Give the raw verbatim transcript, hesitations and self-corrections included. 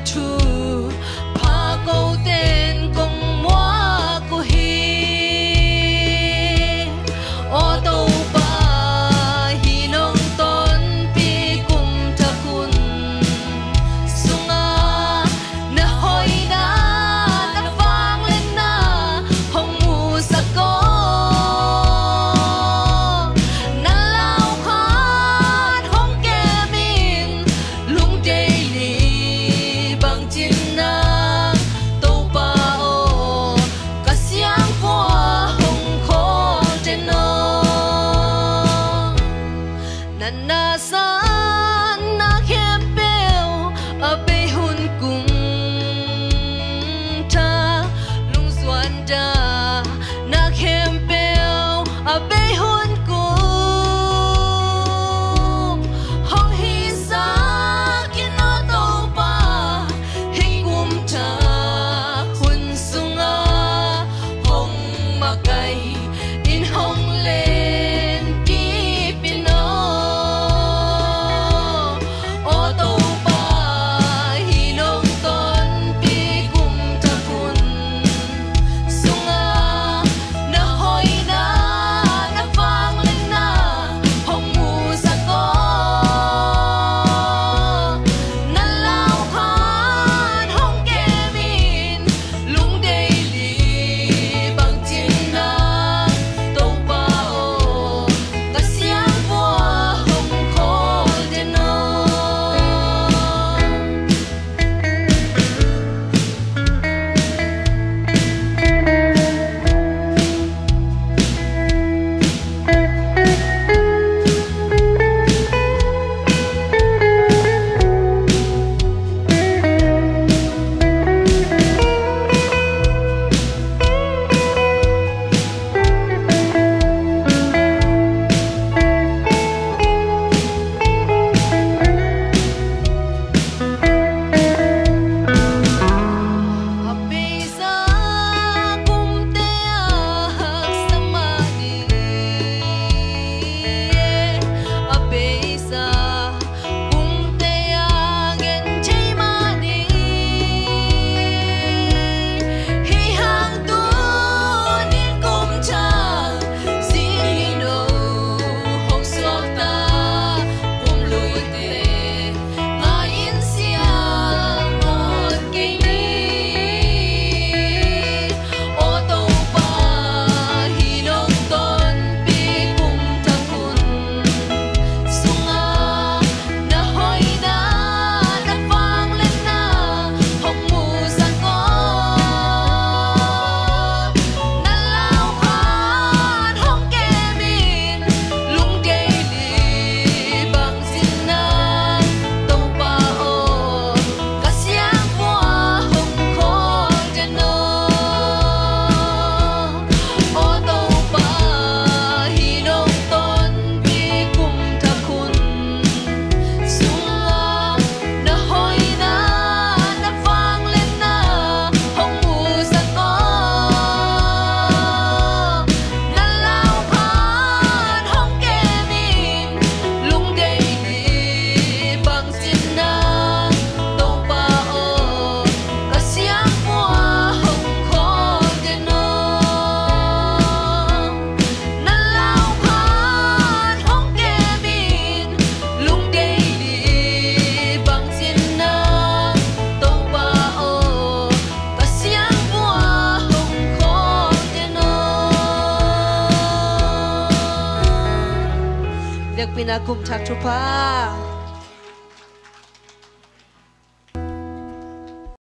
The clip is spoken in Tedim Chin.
Thupha koten kong muak uh hi. Aw Topa, hih nong tonpih kum thak hun sungah na hoihna, na vangliatna hong musak aw. Na laukhat hong kem in, lungdeih li bangci-in nang Topa aw, ka siangvua hong khawl den aw. Na nasepna khempeuh a bei hun kum thak, lungzuan dahna khempeuh a bei hun kum hong hisak in aw Topa, hih kum thak hun sungah hong makaih in, hong lenkip in aw. Aw Topa, hih nong tonpih kum thak hun sungah na hoihna, na vangliatna hong musak aw. Na laukhat hong kem in, lungdeih li bangci-in nang Topa aw, ka siangvua hong khawl den aw. A beisa kumte a haksa mah ni, a beisa kumte a genthei mah ni. Hih hang tuni-in kum thak zinni no hong suakta, kum luite ngai-in siang nawn kei ni. Aw Topa, hih nong tonpih kum thak hun sungah na hoihna, na vangliatna hong musak aw. Na laukhat hong kem in, lungdeih li bangci-in nang Topa aw, ka siangvua hong khawl den aw. Aw Topa, hih nong tonpih kum thak hun sungah na hoihna, na vangliatna hong musak aw. Na laukhat hong kem in, lungdeih li bangci-in nang Topa aw, ka siangvua hong khawl den aw. Na laukhat hong kem in, lungdeih li bangci-in nang Topa aw, ka siangvua hong khawl den aw. Biakpiakna kum thak thupha.